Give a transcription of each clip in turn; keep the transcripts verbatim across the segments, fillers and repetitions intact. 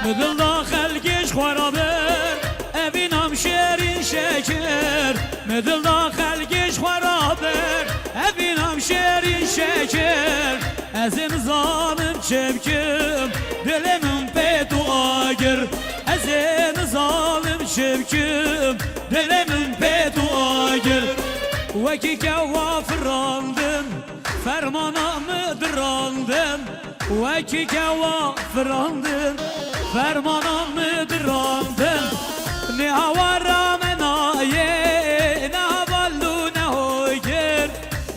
Dil da xelkê ji xwe re bir, evînam şêrîn şekir. Min dil da xelkê ji xwe re bir, evînam şêrîn şekir. Ez ê nizanim çi bikim, dilê min pê tu agir. Ez ê nizanim çi bikim, dilê min pê tu agir. Wekî kewa firandin, fermana min dirandin. Wekî kewa firandin, fermana min dirandin. Ne hawara me nayê, ne heval û ne hogir,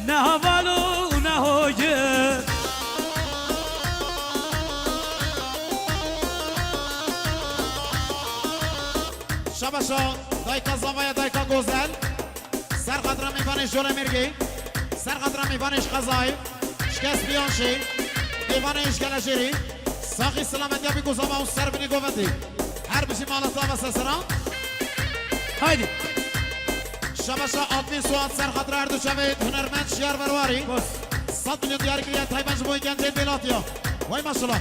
ne heval û ne hogir. Şabaşa dayka Zavaya, dayka Gozel. Ser xatira mêvanê Jolemêrgê, ser xatira mêvanê ji Xezayê, ji Kesbiyan jî, mêvanê ji Gelejêrê, saxî silametiya bî ku zava û ser binê govendê. Her bijî mala te ava sesera. Haydi. Şabaşa Altmîn Suat ser xatira her du çavê hunermend Şiyar Verwarî. Bas. Sed milyon diyar kiriye tayben ji bo gencên Bêlatiya. Way maşallah.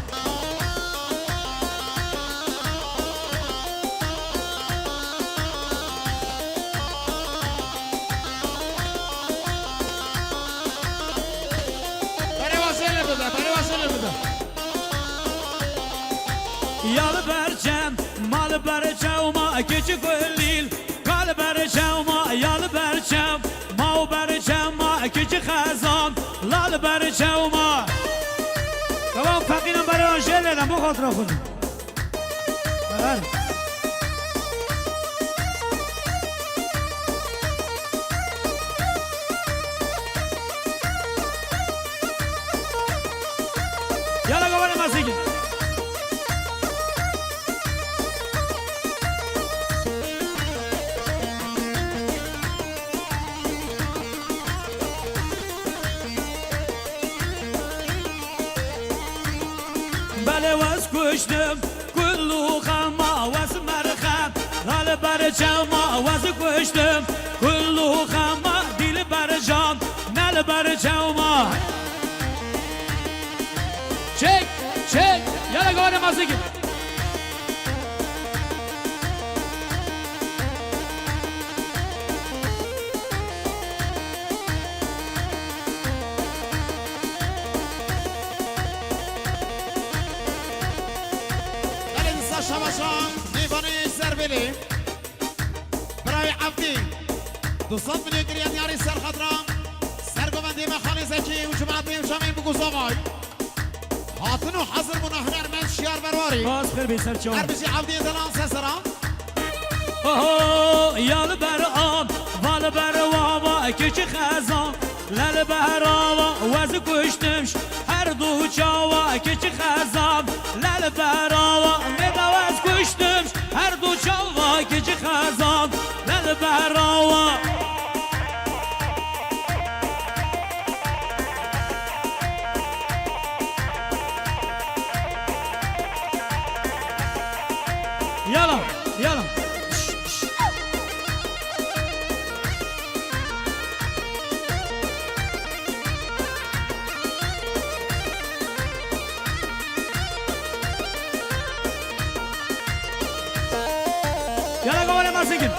Berê wa jêlê bide, berê wa jêlê bide. Ya li ber çem, ma li ber çewma, keçik û lîl. Ka li ber çewma, ya li ber çewma û ber çewma, keçik xezan, la li ber çewma. Tamam, feqînan berê wan jêlê de, bo xatira xwe de. Ber. Yala gavanê masîkî. Belê wez kuştim, kul û xema wez merxem. La li ber çewma wez kuştim, kul û xema dî li ber can, ne li ber çewma. Çek, çek, yala gavanê masîkî. Belê dîsa şabaşa mêvanê Serbêlê. Birayê Evdî, du sed milyon giriye diyarî ser xatira sergovendê me Xalê Zekî û cemaetê û çavên bi guzavay. Hatin û hazir bûna hunermend Şiyar Berwarî. Bas xêr bê ser çawan. Her bijî Evdiyê delan sesera. Oho, ya li ber av, va li ber wava, keçi xezan. La li ber ava, wez kuştim, her du çawa, keçi xezan. La li ber ava, mêda wez kuştim, her du çawa, keçi xezan. La li ber ava. Yala, yala. Yala gavanê masîkî.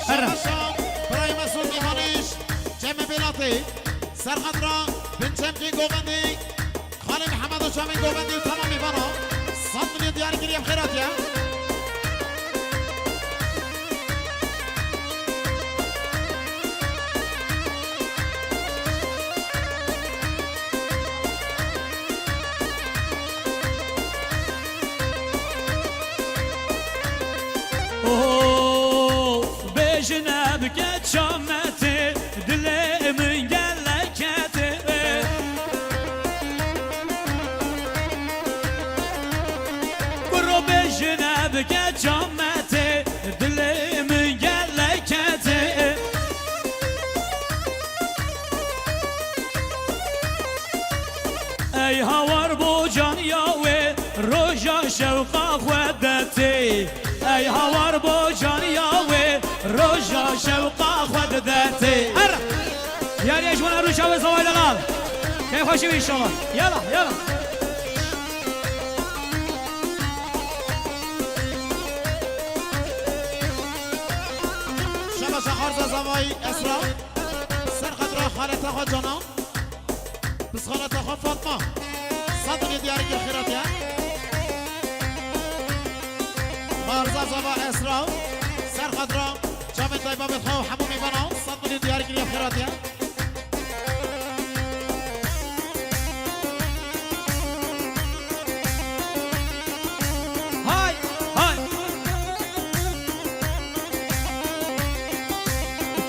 Şabaşa birayê Mesûd Îvanîş, Cemê Bêlatê, Serxedra, Binçemkî Govendî, Xalê Mihemed û Çavên Govendî û temamî vana sed milyon diyarî kiriye bi xêr hatiye. Oh, bêjine bike çametê, dilê min gelek ketê. Xwe detê, ey hawar bo cariya wê, roja şewqa xwe didetê. Her yariye ji wana rûşa wê zavay delal. Keyf xweşî wî inşallah. Yala, yala. Şaba şaxarza zavay Esra. Ser xetra xaleta xwe cana. Pizxaleta xwe Fatma. Sed milyon diyarî kir xêratiye. Xarza zava Esra. Ser xetra çavên daybabê xwe û hemû mêvana. Sed milyon diyarî kiriye xêratiye. Hay, hay.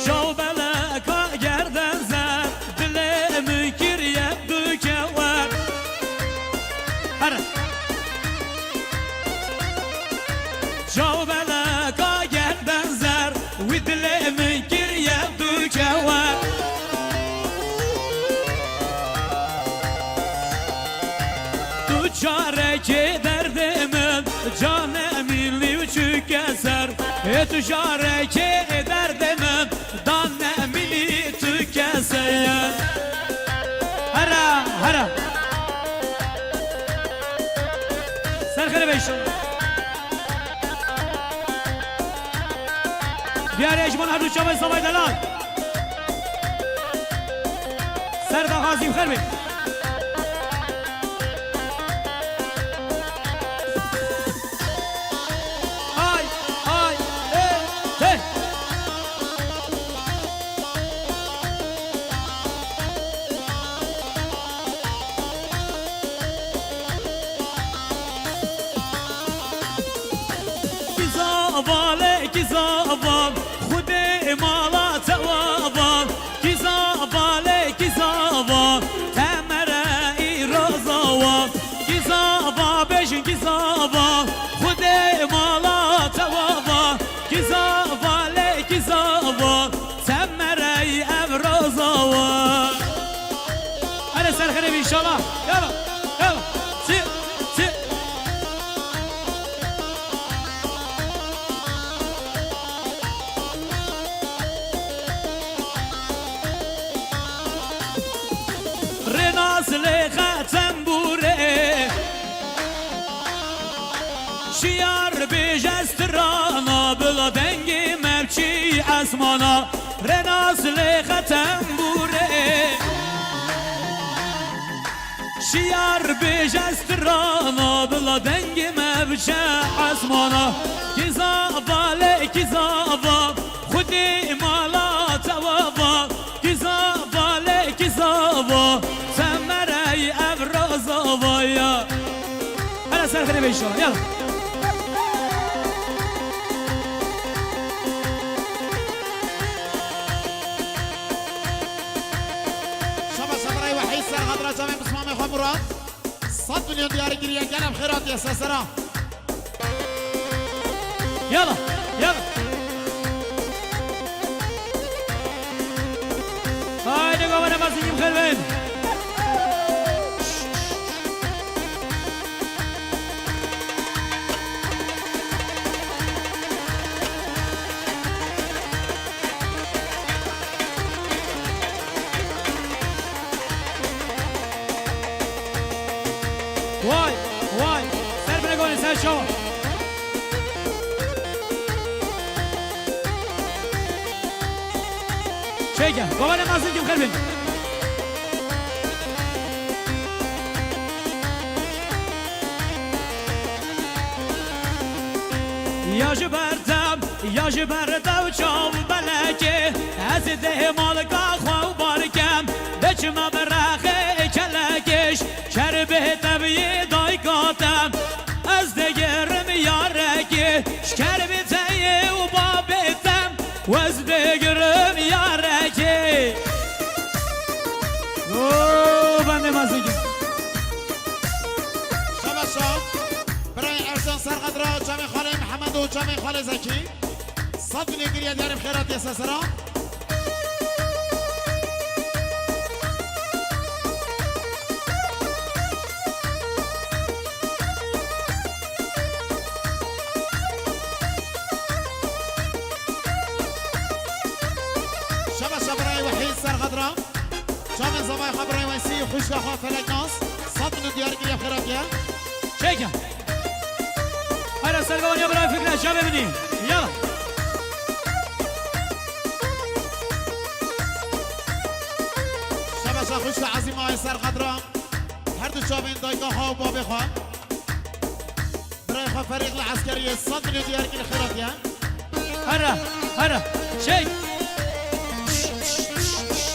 Çaw beleka gerden zer, dilê min kiriye du kewer. Here. Çaw beleka gerden zer, wî dilê min kiriye du kewer. Tu çarekê derdê min, canê min lîw çike ser. Ê tu çarekê derdê min, danê min lî tu kese ye. Here, here. Ser xêrê be inşallah. Diyarê ji wan her du çavên zavay delal. Ser daxazî bi xêr be. Ay, ay, ê, tê. Kî zava lê kî zava, Xwedê mala te wa va. Kî zava lê kî zava, te mere îro zawa. Kî zava bêjin kî zava, Xwedê mala te wa va. Kî zava lê kî zava, te mere î ev roza wa. Hele ser xêrê be inşallah. Yala, yala. Çi, çi. Rênas lê xetem bûrê. Şiyar bêje strana bila dengê me biçî esmana. Rênas lê xetem bûrê. Şiyar bêje strana bila dengê me biçe esmana. Kî zava lê kî zava, Xwedê mala te wa va. Kî zava lê kî zava, te mere î ev roza wa ya. Hele ser xêrê be inşallah. Yala. Şaba şabiray wehî ser xatira çavên pismamê xwe Murat. Sed milyon diyarî kiriye, gelek xêr hatiye sesera. Yala, yala. Haydi, govene mazî kim xelbên. Vay, vay. Ser bine gonî, ser şawa. Çêke, govene mazî kim xelbên. Ya ji ber dev, ya ji ber dev çav belekê, ez ê dê malika xwe û barkem, deçime bi rexê kelekê, ji kerbê teviyê dayka te, ez digirim yarekê, ji kerbê teyê û babê te, ez digirim yarekê. Oo, ben de mazî kim. Şabaş şaw. Birayê Ercan Serqedra, camê xalê Mihemed û camê xalê Zekî. Sed milyon giriye diyarê bi xêr hatiye sesera. Şabaş birayê Wehîd Serxedra. Çavên zavayê xwe birayê Weysî, xwişka xwe Feleknaz. Sed milyon diyar kiriye, xêr hatiye. Çêke. Here sergovaniya birayê Fikret, çavê min î. Yala. Şabaş xwişka Ezîmayê Serxedra. Her du çavên dayika xwe û bavê xwe. Birayê xwe Ferîq li Eskeriyê sed milyon diyar kir, xêr hatiye. Here, here, çek.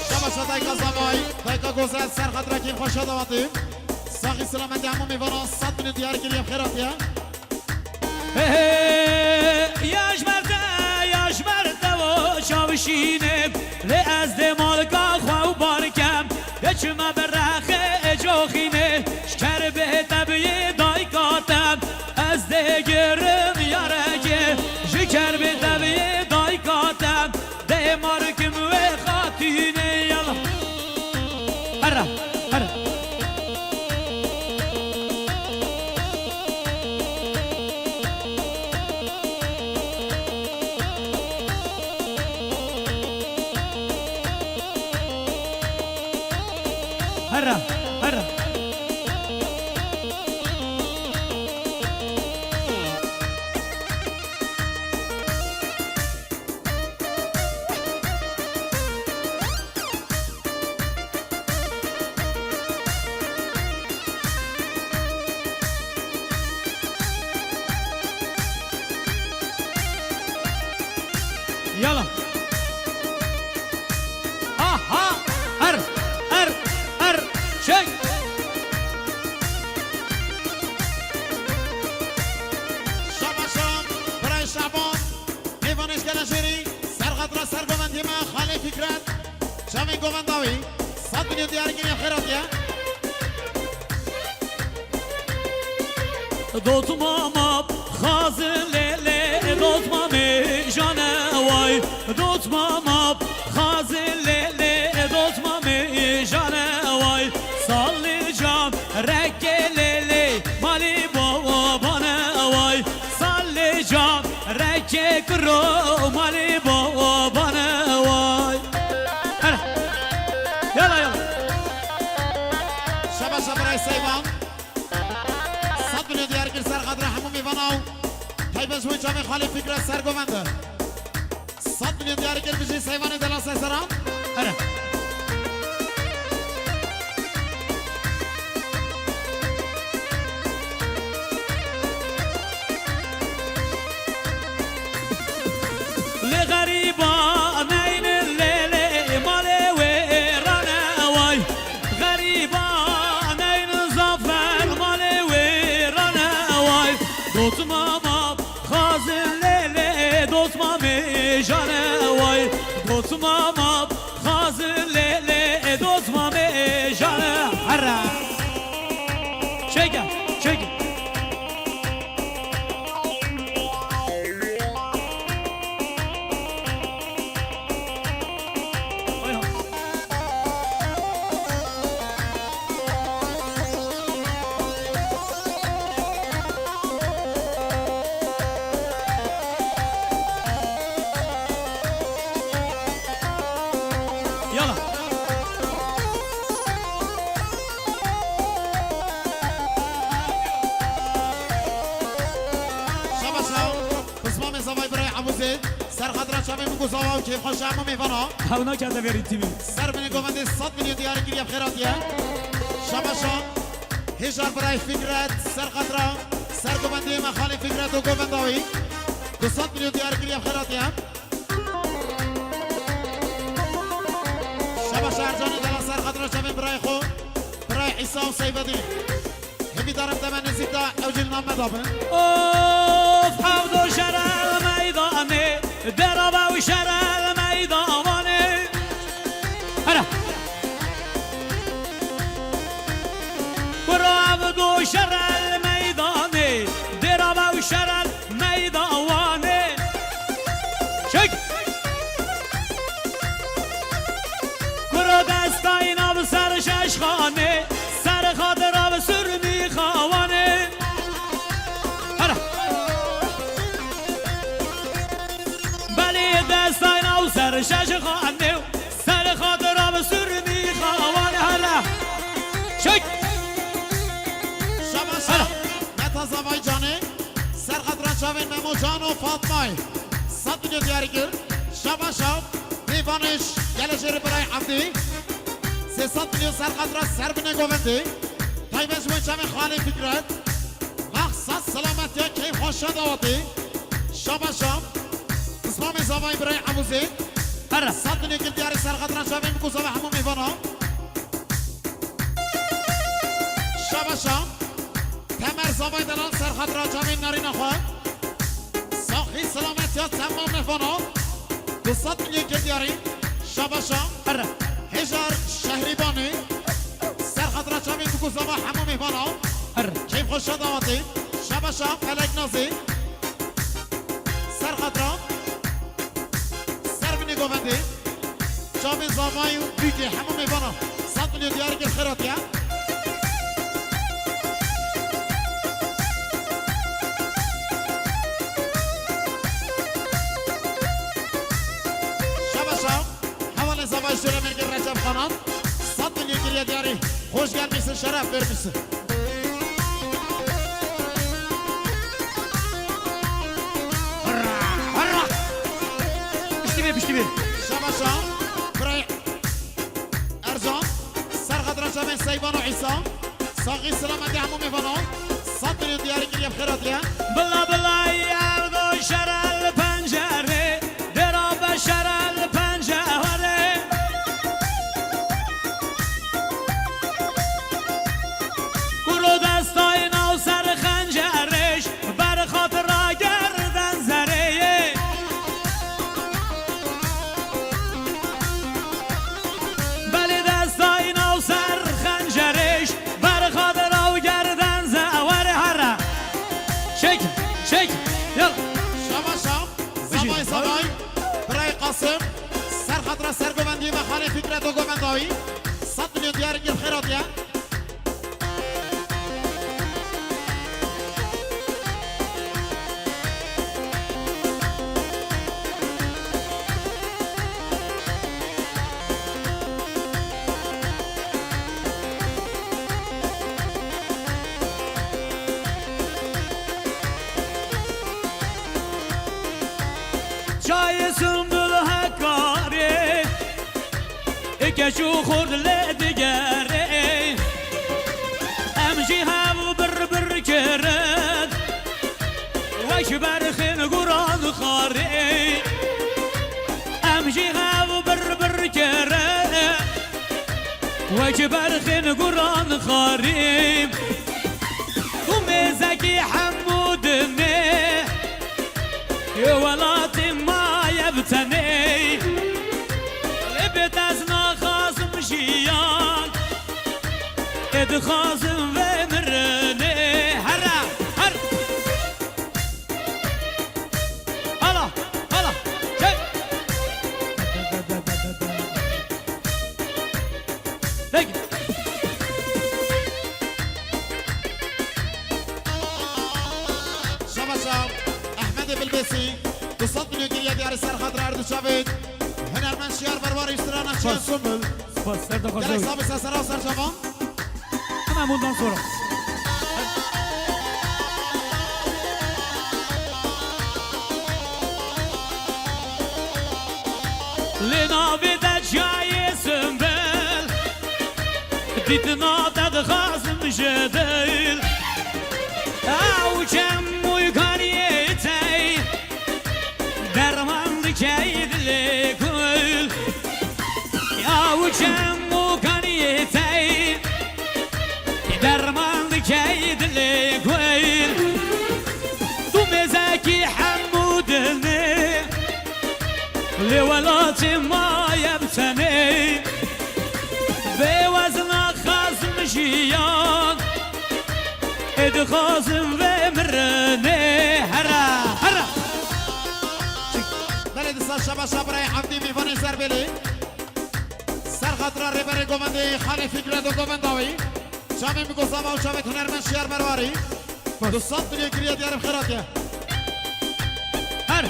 Şabaş dayka Zavay, dayka Gozel, Serxedra kî xwe şad hatî. Saxî selametê hemû mêvanan sed milyon diyar kir, xêr hatiye. He, he, ya ji ber te, ya ji ber te o çavşîne, lê ez dê malka xwe û bar kem, dê çime bi rexê coxîne, ji kerbê tebiyê dayka te, ez dê girim yarekê, ji kerbê tebiyê dayka te, dê markim wê xatînê, yala. Here, here. Here, here. Yala. Ha, ha. Her, her, her. Çek. Şabaşan, Biray Şaban. Mêvanê ji Gelecêrî, Serxedra, Sergovendê me, Xalê Fikret, çavên govenda wî, sed milyon diyar kiriye, xêr hatiye. Dotma ma xazin lê lê, dotma me jane way. Dotma ma xazin lê lê, dotma me jane way. Sal can reke lê lê, malî bo bane way. Sal can reke kuro, malî bo bane way. Hele. Yala, yala. Şabaş, şabaş, Seyvan. Sed milyon diyar kir Serxedra hemû mêvana û taybet ji bo çavên Xalê Fikret Sergovend e. Sed milyon diyar kir, bijî Seyvanê delal ser seran. Here. Li xerîba neynin lê lê, malê wê rane way. Xerîba neynin Zafer, malê wê rane way. Dotma ma xazin lê lê, dotma me jane way. Dotma ma xazin lê lê, dotma me jane. Here. Çeke, çeke. Yala. Şabaş ha. Pismamê zavay birayê Ebûzê. Serxedra çavê min ku zawa û kêfxweşa hemû mêvana. Hewna kete verî tîmî. Ser binê govendê sed milyon diyarî kiriye bi xêr hatiye. Şabaş ha. Hêjar birayê Fikret, Serxedra. Ser govendê me xalê Fikret û govenda wî. Du sed milyon diyarî kiriye bi xêr hatiye. Şabaş Ercanê dela Serxedra çavên birayê xwe, birayê Îsa û Seyfedîn. Hêvîdar im deme nêzîk de ew jî li nav me de bin. Of, hevdo şer el meydanê, dera be û şer el meydanê. Here. Kuro hevdo şer el meydanê, dera be û şer el meyda Wanê. Çek! Kuro destayna bi ser şeşxanê, ser xatira bi sirmî xawanê. Here! Belê destayna bi ser şeşxanê. Emo Cano Fatmay, sed milyon diyar kir. Şaba şab, mêvanê gelê jêrê birayê Evdî. Sê sed milyon serqatra serbinê govendê. Taybet ji bo çavê xalê Fikret. Maqsad selamet ya keyf xweşa dawatê. Şaba şab, pismamê zavayê birayê Ebûzê. Here. Sed milyon kir diyarê serqatra çavê min ku zava hemû mêvana. Şaba şab. Temer zavay delal serxatira çavên nerîna xwe. Saxî selamet ya temam mehvana. Du sed milyon kir diyarî. Şabaşa. Here. Hejar Şehrîbanê. Serxatira çavên dikû zava hemû mehvana. Here. Keyf xweşa dawatê. Şabaşa Felek Nazê. Serxatira. Servinê govendê. Çavên zavayî û dûkê hemû mêvana sed milyon diyar kir xêr hatiye. Şabaşa. Hevalên zavayî şêremên kir Recep Xanan. Sed milyon kiriye diyarî. Hoş gelmişsin, şeref vermişsin. Hurra, hurra. Piştî bê, piştî bê. Şabaşa, birayê Ercan, serxatira çavên Seyvan û Îsa. Saxî selametê hemû mêvana. Sed milyon diyarî kiriye bi xêr hatiye. Bila bila ev do şere li pencerê. Dera beşere li pencerê. Kuro destayê nav ser xencerêş, ber xatira gerden zereyê. Belê destayê nav ser xencerêş, ber xatira û gerden ze-, were here. Çek, çek, ya. Şaba şab, zavay zavay, birayê Qasim. Ser xatira sergovendiyê me xalê Fikret û govenda wî. Sed milyon diyar kir xêr hatiye. Çayê Sumbul Hekarê, ê keç û xurt lê digerê. Em jî hev bir bir kirin, wek berxên guran xarê. Em jî hev bir bir kirin, wek berxên guran xarê. Tu mêzekî hemû dinê, yê welatê maye bi tenê. Lê bê te ez naxwazim jiyan, ê dixwazim vê mirinê. Here, her. Hala, hala, çek. Peki. Şabaşa Ehmedê Bilbêsî, du sed milyon kiriye diyarî ser xatir her du çavên hunermend Şiyar Berwarî û strana Şiyar Spas. Sumil. Spas. Ser daxwaz. Gelek sax bî, ser sera û ser çavan. Hemen bundan sonra. Lê navê te çiyayê Sumbil, dîtina te dixwazim ji dil. Ew çem û kariyê te derman dike dilê kul. Ya û çem û kariyê te derman dike dilê kul. Tu mêzekî hemû dinê, lê welatê maye bi tenê. Bê wezna xazim jiyan, ê dixwazim vê mirinê. Here, here. Belê disa şaba şabirayê Evdî mîvanê Serbêlê. Ser xatira rêberê govendê xalê Fikret û govenda wî. Çavê Miko Zava û çavê hunermend Şiyar Merwarî. Du sed milyon kiriye diyarê bi xêr hatiye. Her.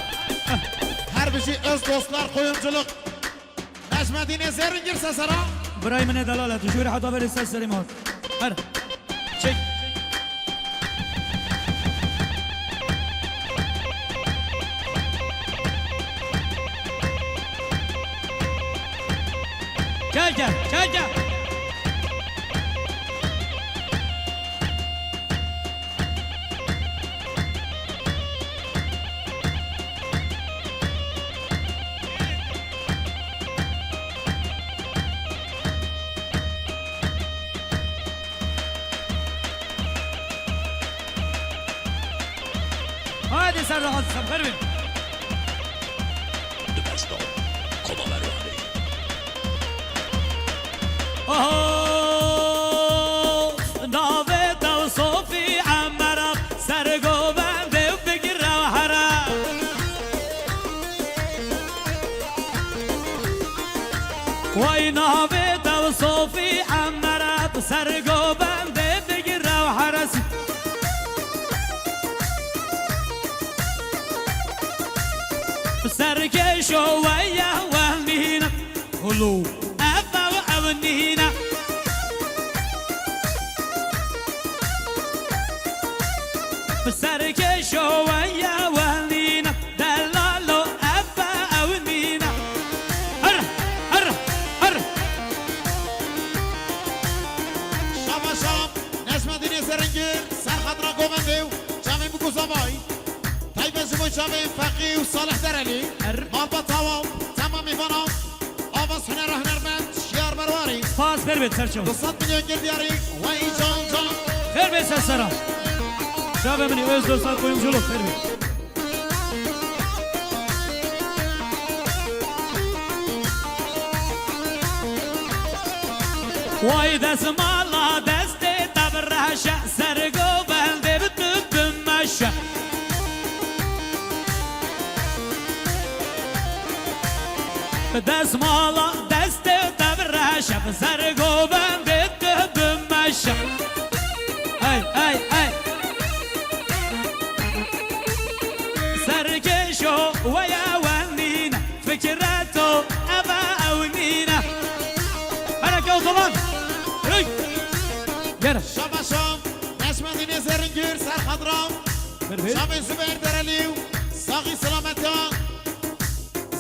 Her bijî öz dostlar kuyumculuk. Necmedînê Zêrin girse sera. Birayê min ê delal e, tu jûrê heta berê ser serê me hat. Her. Çek. Çeke, çeke. Hadi Serdar, hadi sen, ver bir. Dibestan, Koba Merwanê. Oho, navê te Sofî Emera, ser govendê bigire here. Way navê te Sofî Emera, ser govendê bigire here. Serkêşo weye wenîna, hulu ev ev ewnîna. Serkêşo weye wenîna, delalo ev ewnîna. Her, her, her. Şaba şab, Necmetînê Zerengir, serxatira govendê û çavên bi guzavay. Taybet ji bo çavên Feqî û Salih Derelî. Er. Malbata wan, temamî vana, Avaz hunera hunermend, Şiyar Merwarî. Spas, xêr bêt, ser çav. Du sed milyon girdiyarî, wey can can. Xêr bêt, ser sera. Çavê min ê, öz dostlar kuyumculuk, xêr bêt. Way desmala destê te bi reş e, ser govendê bi tu bimeşe. Desmala destê te bi reş e, ser govendê tu bimeşe. Hey, hey, hey. Serkêşo weye wenîne, fikreto eve ewnîne. Hereke o zaman. Hey. Gel. Şaba şab, Necmetînê Zerengir, serxatira. Çavên Zubeyr Derelî û saxî selameta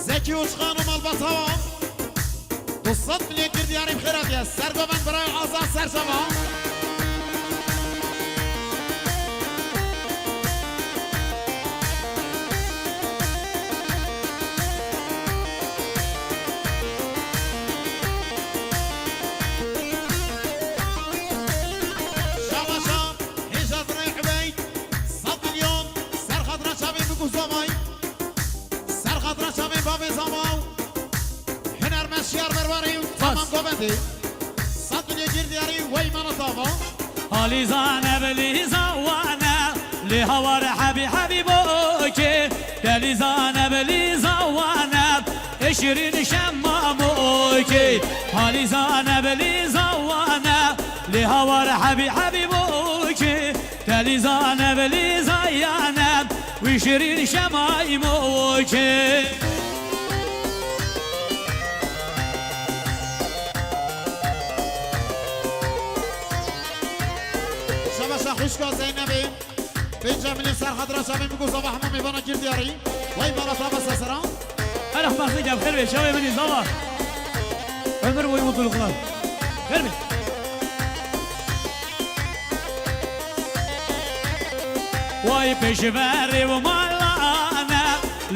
Zekî Uçxan û malbata wan. Du sed milyon girdiyarî bi xêr hatiye. Sergovend birayê Azad, ser çava. Şaba şab, hêja birayê Ubeyd, sed milyon, serxatira çavên bi guzavay. Serxatira çavên bavê Zava û hunermend Şiyar Merwarî û tamam govendê. Sed milyon girdiyarî wey mana tava. Halîza ne bilîza wane, lê hawar hebî hebî bokê. Delîza ne bilîza wane, ê şirîn şema mokê. Halîza ne bilîza wane, lê hawar hebî hebî bokê. Delîza ne bilîza yane, wî şirîn şemay mokê. Şemeşa xwişka Zeynebê, pênc milyon serxatira çavên bi guzava hemû mêvana girdiyarî. Wey balata bese sera. Ereh, behsê gel, xêr bê, çavê min î zava. Ömür boyu mutluluklar. Xêr bê. Way pêşverê bi malane,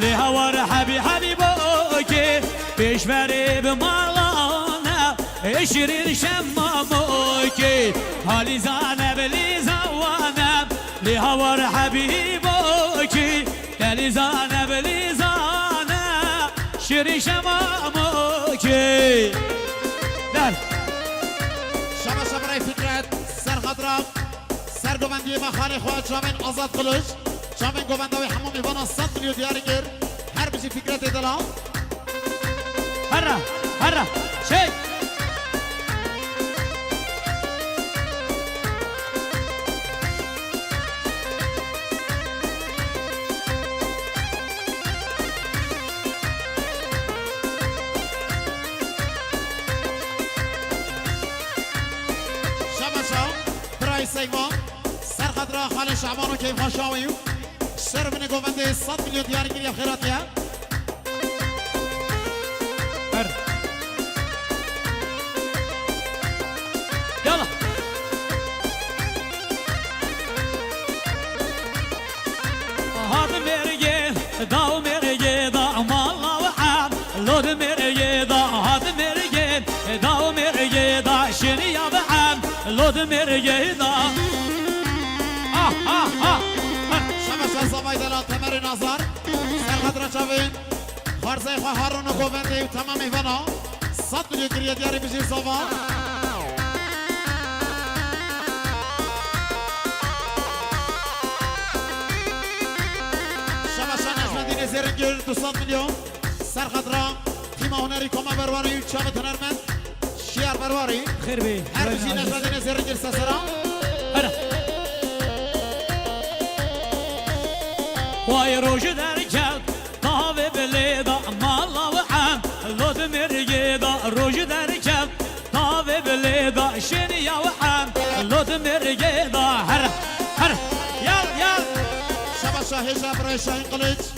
lê hawar hebî hebî bokê. Pêşverê bi malane, ê şirîn şema mokê. Halîza ne bilîza wane, lê hawar hebî bokê. Delîza ne bilîza ne, şirîn şema mokê. Der. Şaba şabrey Fikret, serxatira, sergovendiyê me xalê xwe, çavên Azad Kılıç, çavên govenda wê hemû mêvana sed milyon diyarî kir. Her bijî Fikretê delal. Herre, herre, şey. Şemeşa, birayê Seyma, serxatira xalê Şaban û keyfxweşa wî û şer binê govendê sed milyon diyarî kiriye xêratiye. Her. Mêrgê da, hat mêrgê da, û mêrgê da, şêniya bi em, lo di mêrgê da. Ah, ah, ah. Şemeşa zavay delal Temerê Nazar. Serhat Reçavên. Xarzey xwe Harun û Govendê û temamê vana. Sed milyon kiriye diyarî bijî zava. Şemeşa Necmedînê Zêringir du sed milyon. Serxedra tîma hunerî Koma Berwarî û çavê hunermend Şiyar Berwarî. Xêr bê. Her bijî Necmedînê Zêringir sesera. Hera. Way roj derkevt, tavê bilê da, mala û em, lo di mêrgê da, roj derkevt, tavê bilê da, şêniya û em, lo di mêrgê da, her, her, yal, yal. Şemeşa hêja birê Şahin Kılıç.